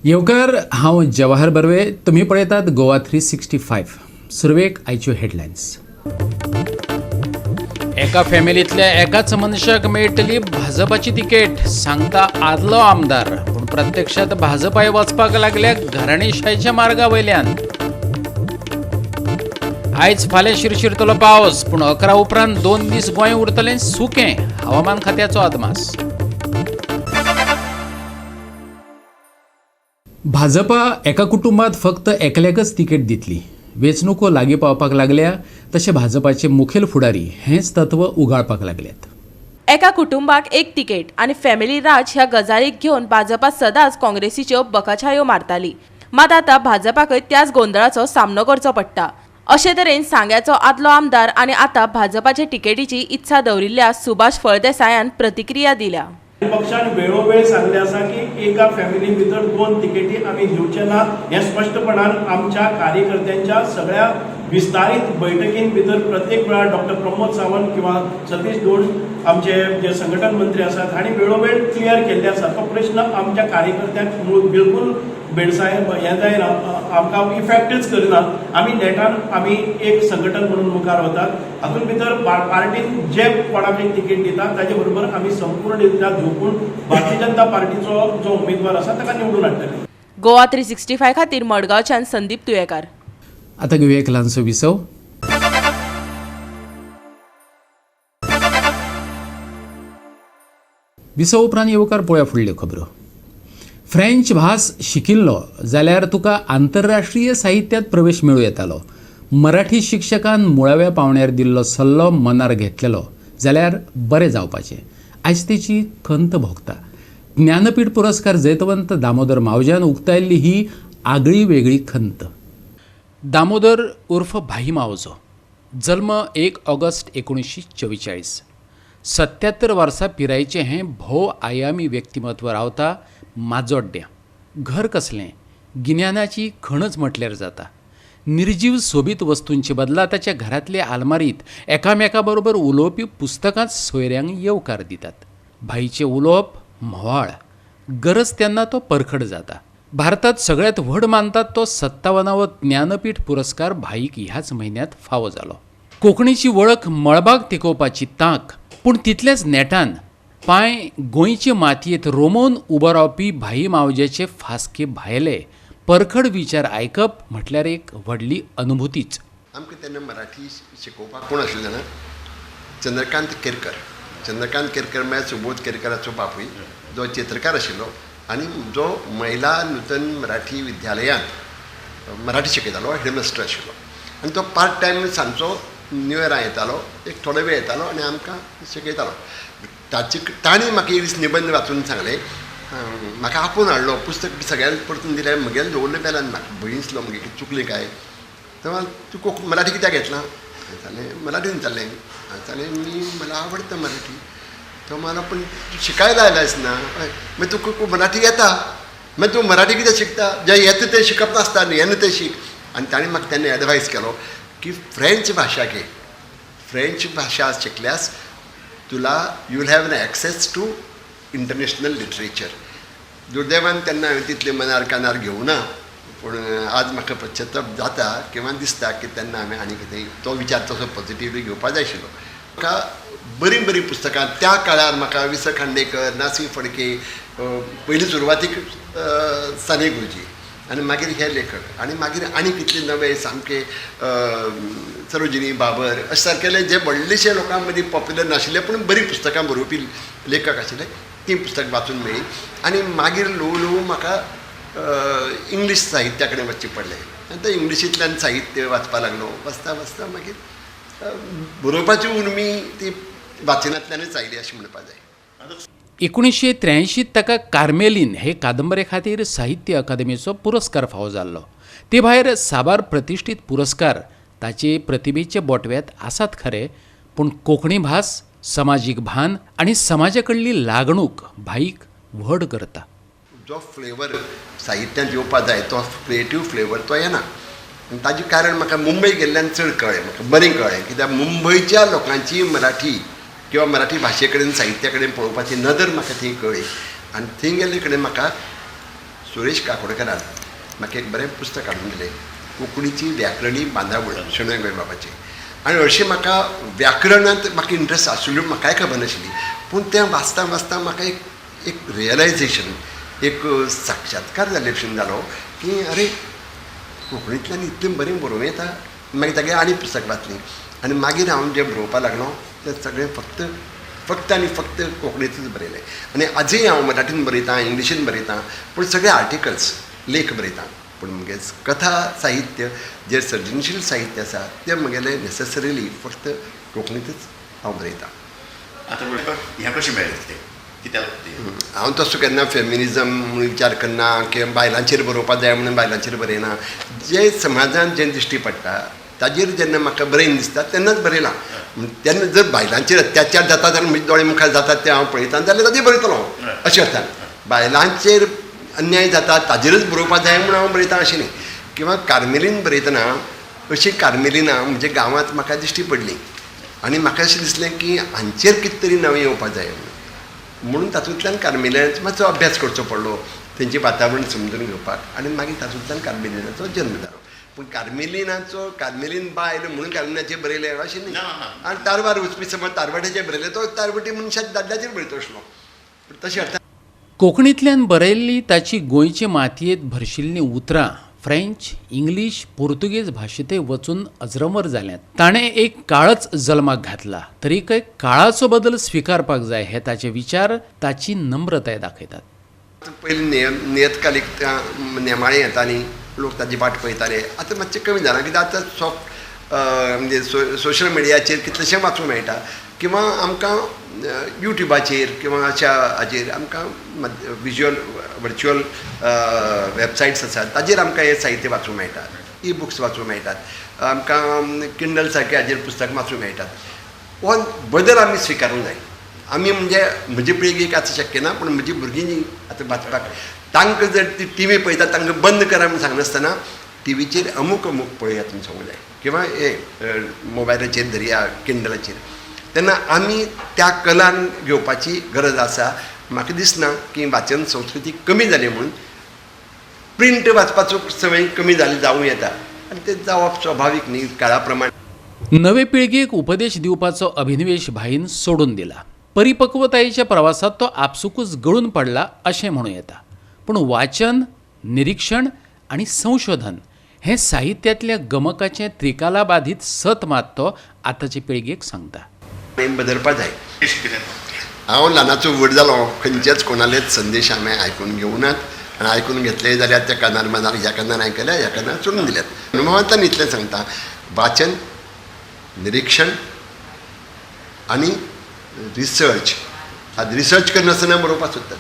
येवकार, हांव जवाहर बर्वे. तुमी पळयतात गोवा 365. सुरवेक आयच्यो हेडलायन्स. एका फॅमिलींतल्या एकाच मनशाक मेळटली भाजपाची तिकेट, सांगता आदलो आमदार. पूण प्रत्यक्षात भाजपाय वचपाक लागल्या घराणेशाहीच्या मार्गा वयल्यान. आयज फाल्यां शिरशिरतलो पावस, पूण 11 उपरांत 2 दीस गोंय उरतलें सुकें, हवामान खात्याचो अदमास. भाजपा एका कुटुंबात फक्त एकल्याकच तिकेट दितली. वेंचणुको लागीं पावपाक लागल्या तशें भाजपाचे मुखेल फुडारी हेंच तत्व उगाळपाक लागल्यात. एका कुटुंबाक एक तिकेट आनी फॅमिली राज ह्या गजालीक घेवन भाजपा सदांच काँग्रेसीच्यो बकाछायो मारताली. मात आतां भाजपाकय त्याच गोंदळाचो सामनो करचो पडटा. अशे तरेन सांग्याचो आदलो आमदार आनी आतां भाजपाचे तिकेटीची इत्सा दवरिल्ल्या सुभाष फळदेसायान प्रतिक्रिया दिल्या. पक्षान वेळोवेळ सांगले आसा की एका फॅमिली भितर 2 तिकेटी आमी दिवचे ना, हें स्पश्टपणान आमच्या कार्यकर्त्यांच्या सगळ्या विस्तारीत बैठकीन भितर प्रत्येक वेळार डॉक्टर प्रमोद सावंत किंवा सतीश दोड आमचे जे संघटन मंत्री आसात हांणी वेळोवेळ क्लियर केल्ले आसा. तो प्रश्न आमच्या कार्यकर्त्यांक बिलकुल भेडसाय हें जायना, आमकां इफेक्टच करिना. आमी नेटान आमी एक संघटन म्हणून मुखार वतात. हातूंत भितर पार्टीन जे कोणाक एक तिकेट दिता ताजे बरोबर आमी संपूर्ण रित्या झोपून भारतीय जनता पार्टीचो जो उमेदवार आसा ताका निवडून हाडटले. गोवा 365 खातीर मडगांवच्यान संदीप तुयेकार. आतां घेवया एक ल्हानसो विसव. विसव उपरांत येवकार पळोवया फुडल्यो खबरो. फ्रेंच भास शिकिल्लो जाल्यार तुका आंतरराष्ट्रीय साहित्यांत प्रवेश मेळूं येतालो. मराठी शिक्षकान मुळाव्या पावण्यार दिल्लो सल्लो मनार घेतलेलो जाल्यार बरें जावपाचें. आयज तेची खंत भोगता. ज्ञानपीठ पुरस्कार जैतवंत दामोदर मावज्यान उक्तायल्ली ही आगळी वेगळी खंत. दामोदर उर्फ भाई मावजो, जल्म 1 ऑगस्ट 1944, 77 वर्सां पिरायेचें हें भोव आयामी व्यक्तिमत्व रावता माजोड्ड्यां. घर कसलें, गिन्यानाची खणच म्हटल्यार जाता. निर्जीव सोबीत वस्तूंचे बदला ताच्या घरांतले आलमारीत एकामेका बरोबर उलोवपी पुस्तकांच सोयऱ्यांक येवकार दितात. भाईचें उलोवप म्होवाळ, गरज तेन्ना तो परखड जाता. भारतांत सगळ्यांत व्हड मानतात तो 57वो ज्ञानपीठ पुरस्कार भाईक ह्याच म्हयन्यांत फावो जालो. कोंकणीची वळख मळबाक तेकोवपाची तांक, पूण तितलेच नेटान पांय गोंयचे मातयेंत रोमोवन उबो रावपी भाई मावज्याचे फास्के भायले परखड विचार आयकप म्हटल्यार एक व्हडली अनुभूतीच. आमकां तेन्ना मराठी शिकोवपाक कोण आशिल्लो जाणा? चंद्रकांत केरकर. चंद्रकांत केरकर म्हळ्यार सुबोध केरकराचो बापूय, जो चित्रकार आशिल्लो आनी जो महिला नूतन मराठी विद्यालयांत मराठी शिकयतालो, हेडमास्टर आशिल्लो. आनी तो पार्ट टायम सांजचो न्यू इयराक येतालो, एक थोडो वेळ येतालो आनी आमकां शिकयतालो. ताणें म्हाका एक दीस निबंद वाचून सांगलें, म्हाका आपोवन हाडलो, पुस्तक सगळ्यांक परतून दिलें, म्हगेलें दवरलें पेल्यान. म्हाका भंय दिसलो मगे कितें चुकलें काय. तेन्ना तूं कोंकणी मराठी कित्याक घेतलां? हांवें सांगलें मराठीन जालें. हांवें सांगलें मी मला आवडटा मराठी. तो म्हणलो पूण तूं शिकायला आयलायस ना, हय मागीर तुका मराठी येता, मागीर तूं मराठी कित्याक शिकता? जें येता तें शिकप नासता न्ही, येना तें शीक. आनी ताणें म्हाका तेन्ना एडवायस केलो की फ्रेंच भाशा घे, फ्रेंच भाशा शिकल्यास तुला you will have an access to international literature. दुर्दैवान तेन्ना हांवें तितलें मनार कानार घेवना, पूण आज म्हाका पश्चाताप जाता किंवा दिसता की तेन्ना हांवें आनी कितें तो विचार तसो पॉझिटिवली घेवपा जाय आशिल्लो. म्हाका बरीं बरीं पुस्तकां त्या काळार म्हाका वि स खांडेकर, ना सी फडके, पयलीं सुरवातीक साने गुरुजी आनी मागीर हे लेखक आनी मागीर आनी कितले नवे सामके सरोजिनी बाबर अशे सारकेले जे व्हडलेशे लोकां मदीं पॉप्युलर नाशिल्ले पूण बरीं पुस्तकां बरोवपी लेखक आशिल्ले, तीं पुस्तकां वाचून मेळ्ळीं. आनी मागीर ल्हवू ल्हवू म्हाका इंग्लीश साहित्या कडेन वचचें पडलें आनी तें इंग्लिशींतल्यान साहित्य वाचपाक लागलो. वाचता वाचता मागीर बरोवपाची उर्मी ती वाचनांतल्यानच आयली अशें म्हणपाक जाय. 1983 ताका कार्मेलीन हे कादंबरे खातीर साहित्य अकादेमीचो पुरस्कार फावो जाल्लो. ते भायर साबार प्रतिश्ठीत पुरस्कार ताचे प्रतिभेचे बोटव्यांत आसात खरे, पूण कोंकणी भास, समाजीक भान आनी समाजा कडली लागणूक भाईक व्हड करता. जो फ्लेवर साहित्यांत येवपा जाय तो क्रिएटीव फ्लेवर तो येना. आनी ताजें कारण म्हाका मुंबय गेल्ल्यान चड कळ्ळें, म्हाका बरें कळ्ळें कित्याक मुंबयच्या लोकांची मराठी किंवा मराठी भाशे कडेन साहित्या कडेन पळोवपाची नदर म्हाका थंय कळ्ळी. आनी थंय गेल्ले कडेन म्हाका सुरेश काकोडकरान म्हाका एक बरें पुस्तक हाडून दिलें, कोंकणीची व्याकरणी बांदावळ शणै गोंयबाबाची. आनी हरशीं म्हाका व्याकरणांत म्हाका इंट्रस्ट आशिल्लो म्हाकाय खबर नाशिल्ली, पूण तें वाचता वाचता म्हाका एक एक रियलायझेशन, एक साक्षात्कार जाल्ले भशेन जालो की अरे कोंकणींतल्यान इतलें बरें बरोवं येता. मागीर तागेलें आनी पुस्तक वाचलीं आनी मागीर हांव जें बरोवपाक लागलो तें सगळें फक्त फक्त आनी फक्त कोंकणींतूच बरयलें. आनी आजूय हांव मराठीन बरयतां, इंग्लिशीन बरयतां, पूण सगळे आर्टिकल्स, लेख बरयतां, पूण म्हगे कथा साहित्य जें सर्जनशील साहित्य आसा तें म्हगेलें नॅसेसरिली फक्त कोंकणींतूच हांव बरयतां. आतां हें कशें मेळ्ळें तें कित्याक? हांव तसो केन्ना फेमिनिजम म्हणून विचार करना किंवा बायलांचेर बरोवपाक जाय म्हणून बायलांचेर बरयना. जें समाजांत जें दिश्टी पडटा ताजेर जेन्ना म्हाका बरयन दिसता तेन्नाच बरयलां. तेन्ना जर बायलांचेर अत्याचार जाता जाल्यार म्हजे दोळे मुखार जातात ते हांव पळयतां जाल्यार ताजेर बरयतलो अशें अर्थान. बायलांचेर अन्याय जाता ताजेरच बरोवपाक जाय म्हणून हांव बरयतां अशें न्ही. किंवा कार्मेलीन बरयतना अशीं कार्मेलिनां म्हज्या गांवांत म्हाका दिश्टी पडलीं आनी म्हाका अशें दिसलें की हांचेर कितें तरी नवें येवपाक जाय म्हणून तातूंतल्यान कार्मेलिनाचो मातसो अभ्यास करचो पडलो, तेंचें वातावरण समजून घेवपाक, आनी मागीर तातूंतल्यान कार्मेलिनाचो जल्म जालो. पूण कार्मेलिनाचो कार्मेलीन बायल म्हणून कार्मेलिनाचेर बरयलें अशें न्ही. आनी तारवार वचपी समज तारवाट्याचेर बरयलें तो तारवटी मनशाक दादल्याचेर बरयतो आसलो, पूण तशें अर्थान. कोंकणींतल्यान बरयल्ली ताची गोंयचे मातयेंत भरशिल्लीं उतरां फ्रेंच, इंग्लीश, पुर्तुगेज भाशेंतय वचून अजरंवर जाल्यांत. ताणें एक काळच जल्माक घातला, तरीकय काळाचो बदल स्विकारपाक जाय हे ताचे विचार ताची नम्रताय दाखयतात. पयलीं नियतकालीक नेमाळीं येतालीं, लोक ताजी वाट पळयताले. आतां मातशें कमी जालां कित्याक आतां सॉफ्ट म्हणजे सोशल मिडियाचेर कितलेशें वाचूंक मेळटा किंवा आमकां युट्युबाचेर किंवा अशा हाजेर आमकां विज्युअल वर्च्युअल वेबसायट्स आसात ताजेर आमकां हें साहित्य वाचूंक मेळटा, ई बुक्स वाचूंक मेळटात, आमकां किंडल सारके हाजेर पुस्तक वाचूंक मेळटात. हो बदल आमी स्विकारूंक जाय. आमी म्हणजे म्हजे पिळगेक आतां शक्य ना, पूण म्हजी भुरगीं जी आतां वाचपाक तांकां जर ती टी व्ही पळयतात तांकां बंद करा म्हूण सांगनासतना टिवीचेर अमूक अमूक पळयात म्हूण सांगूंक जाय किंवा हे मोबायलाचेर धरया, किंडलाचेर. तेन्ना आमी त्या कलान घेवपाची गरज आसा. म्हाका दिसना की वाचन संस्कृती कमी जाली म्हणून प्रिंट वाचपाचो संवय कमी जाली जावं येता आनी तें जावप स्वाभावीक न्ही काळा प्रमाण. नवे पिळगेक उपदेश दिवपाचो अभिनिवेश भाईन सोडून दिला. परिपक्वतायेच्या प्रवासात तो आपसुकूच गळून पडला अशें म्हणूं येता. पूण वाचन, निरीक्षण आनी संशोधन हें साहित्यांतल्या गमकाचें त्रिकालाबाधीत सत मात तो आतांचे पिळगेक सांगता. बदलपाक जाय. हांव ल्हानाचो व्हड जालो, खंयचेच कोणालेच संदेश हांवें आयकून घेवनात आनी आयकून घेतले जाल्यार त्या कानार मानार ह्या कानार आयकल्या ह्या कानार सोडून दिल्यात. अनुभवांतल्यान इतलें सांगता, वाचन, निरीक्षण आनी रिसर्च. आतां रिसर्च करनासतना बरोवपाक सोदतात.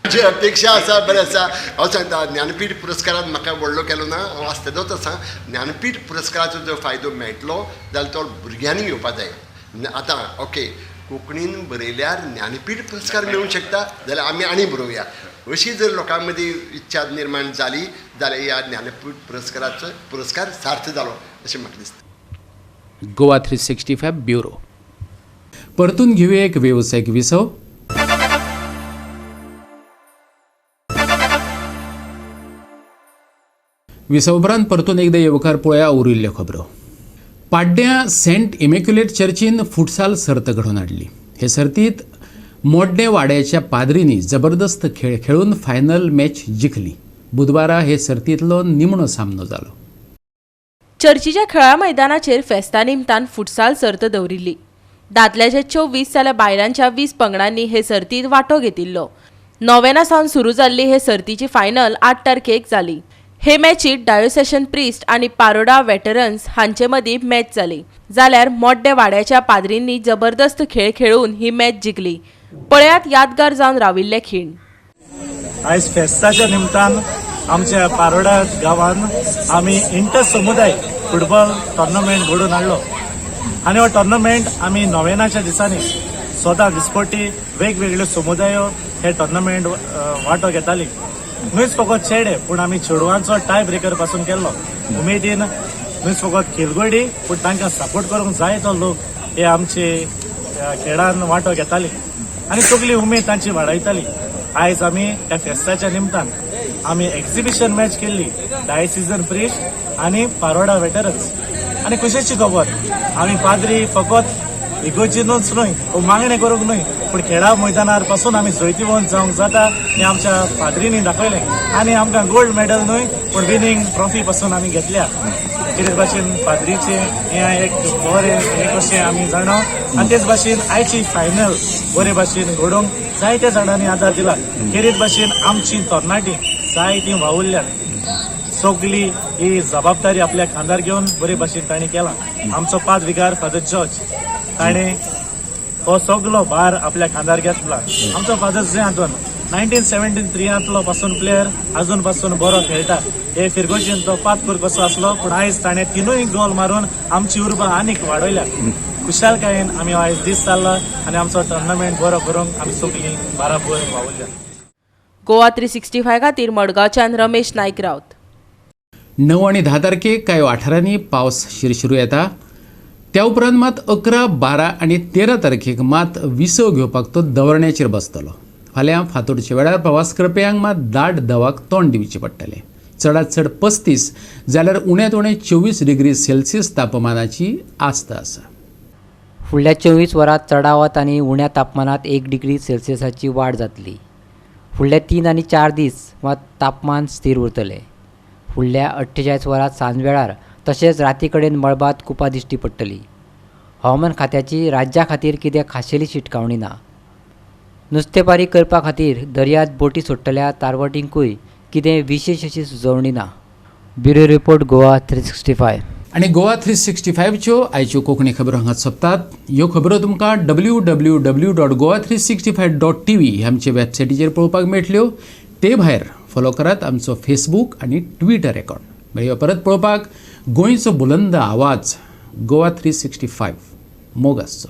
म्हजी अपेक्षा आसा, बरें आसा. हांव सांगता, ज्ञानपीठ पुरस्कारान म्हाका व्हडलो केलो ना, हांव आसता तेदोच आसा. ज्ञानपीठ पुरस्काराचो जर फायदो मेळटलो जाल्यार तो भुरग्यांनी घेवपाक जाय. आतां ओके, कोंकणीन बरयल्यार ज्ञानपीठ पुरस्कार मेळूंक शकता जाल्यार आमी आनी बरोवया अशी जर लोकां मदीं इच्छा निर्माण जाली जाल्यार ह्या ज्ञानपीठ पुरस्काराचो पुरस्कार सार्थ जालो अशें म्हाका दिसता. गोवा 365 ब्युरो. परतून घेवया एक वेवसायीक विसव. विसव उपरांत परतून एकदां येवकार पळोवया उरिल्ल्यो खबरो. पाड्ड्यां सेंट इमेक्युलेट चर्चीन फुटसाल सर्त घडोवन हाडली. हे सर्तीत मोड्डे वाड्याच्या पाद्रींनी जबरदस्त खेळ खेळून फायनल मॅच जिखली. बुधवारा हे सर्तींतलो निमणो सामनो जालो. चर्चीच्या खेळा मैदानाचेर फेस्ता निमतान फुटसाल सर्त दवरिल्ली. दादल्याच्या 24 जाल्यार बायलांच्या 20 पंगडांनी हे सर्तीत वांटो घेतिल्लो. नोव्हेंना सावन सुरू जाल्ली हे सर्तीची फायनल 8 तारखेक जाली. हे मॅचीत डायोसेशन प्रिस्ट आनी पारोडा वेटरन्स हांचे मदीं मॅच जाली. जाल्यार मोड्डे वाड्याच्या पाद्रींनी जबरदस्त खेळ खेळून ही मॅच जिखली. पळयात यादगार जावन राविल्ले खीण. आयज फेस्ताच्या निमतान आमच्या पारोडा गांवान आमी इंटर समुदाय फुटबॉल टोर्नामेंट घडोवन हाडलो आनी हो टोर्नामेंट आमी नोव्हेंनाच्या दिसांनी सदां दिसपट्टी वेगवेगळ्यो समुदायो हे टोर्नामेंट वांटो घेताली. न्हूच फकत चेडे पूण आमी चेडवांचो टाय ब्रेकर पासून केल्लो. उमेदीन न्हूच फकत खेळगडी पूण तांकां सपोर्ट करूंक जाय तो लोक हे आमचे खेळान वांटो घेताली आनी सगळी उमेद तांची वाडयताली. आयज आमी ह्या फेस्ताच्या निमतान आमी एक्झिबिशन मॅच केल्ली डायसिजन प्रिस्ट आनी पारोडा वेटरन्स. आनी खुशेची खबर, आमी पाद्री फकत इगोर्जीनूच न्हय वो मागणें करूंक न्हय, पूण खेळा मैदानार पासून आमी जैतिवंत जावंक जाता हें आमच्या पाद्रींनी दाखयलें. आनी आमकां गोल्ड मेडल न्हय पूण विनींग ट्रॉफी पासून आमी घेतल्या. तेच भाशेन पाद्रीचें हें एक बरें हें कशें आमी जाणा. आनी तेच भाशेन आयची फायनल बरे भाशेन घडोवंक जायत्या जाणांनी आदार दिला. खेरीत भाशेन आमची तरणाटी जायतीं वावुरल्यात, सगली ही जबाबदारी आपल्या खांदार घेवन बरे भाशेन तांणी केला. आमचो पाद विगार फादर जॉर्ज, ताणें हो सगलो भार आपल्या खांदार घेतला. आमचो फादर जे आंतोन 1973 पासून प्लेयर, अजून पासून बरो खेळटा. हे फिरगोजीन तो पातकूर कसो आसलो, पूण आयज ताणें तिनूय गोल मारून आमची उर्बा आनीक वाडयल्या. खुशालकायेन आमी आयज दीस चालला आनी आमचो टुर्नामेंट बरो करूंक आमी सगलीं बाराबर वावुरल्या. गोवा 365 खातीर मडगांवच्यान रमेश नायक रावत. 9 आनी 10 तारखेक कांय वाठारांनी पावस शिरशिरू येता. त्या उपरांत मात 11, 12 आनी 13 तारखेक मात विसव घेवपाक तो दवरण्याचेर बसतलो. फाल्यां फांतोडच्या वेळार प्रवास करप्यांक मात दाट दवाक तोंड दिवचें पडटलें. चडांत चड 35 जाल्यार उण्यांत उणें 24 डिग्री सेल्सियस तापमानाची आस्त आसा. फुडल्या 24 वरांत चडावत आनी उण्या तापमानांत 1 डिग्री सेल्सियसाची वाड जातली. फुडले 3 आनी 4 दीस मात तापमान स्थीर उरतलें. फुडल्या 48 वरांत सांजवेळार तशेंच राती कडेन मळबांत कुपां दिश्टी पडटलीं. हवामान खात्याची राज्या खातीर कितें खाशेली शिटकावणी ना. नुस्तेमारी करपा खातीर दर्यांत बोटी सोडटल्या तारवटींकूय कितें विशेश अशी सुचोवणी ना. Bureau report, Goa 365. आनी गोवा 365च्यो आयच्यो कोंकणी खबरो हांगा सोंपतात. ह्यो खबरो तुमकां www.goa365.tv ह्या आमचे वेबसायटीचेर पळोवपाक मेळटल्यो. ते भायर फॉलो करात आमचो फेसबूक आनी ट्विटर एकावंट. मेळया परत पळोवपाक गोंयचो बुलंद आवाज गोवा 365. मोग आसचो.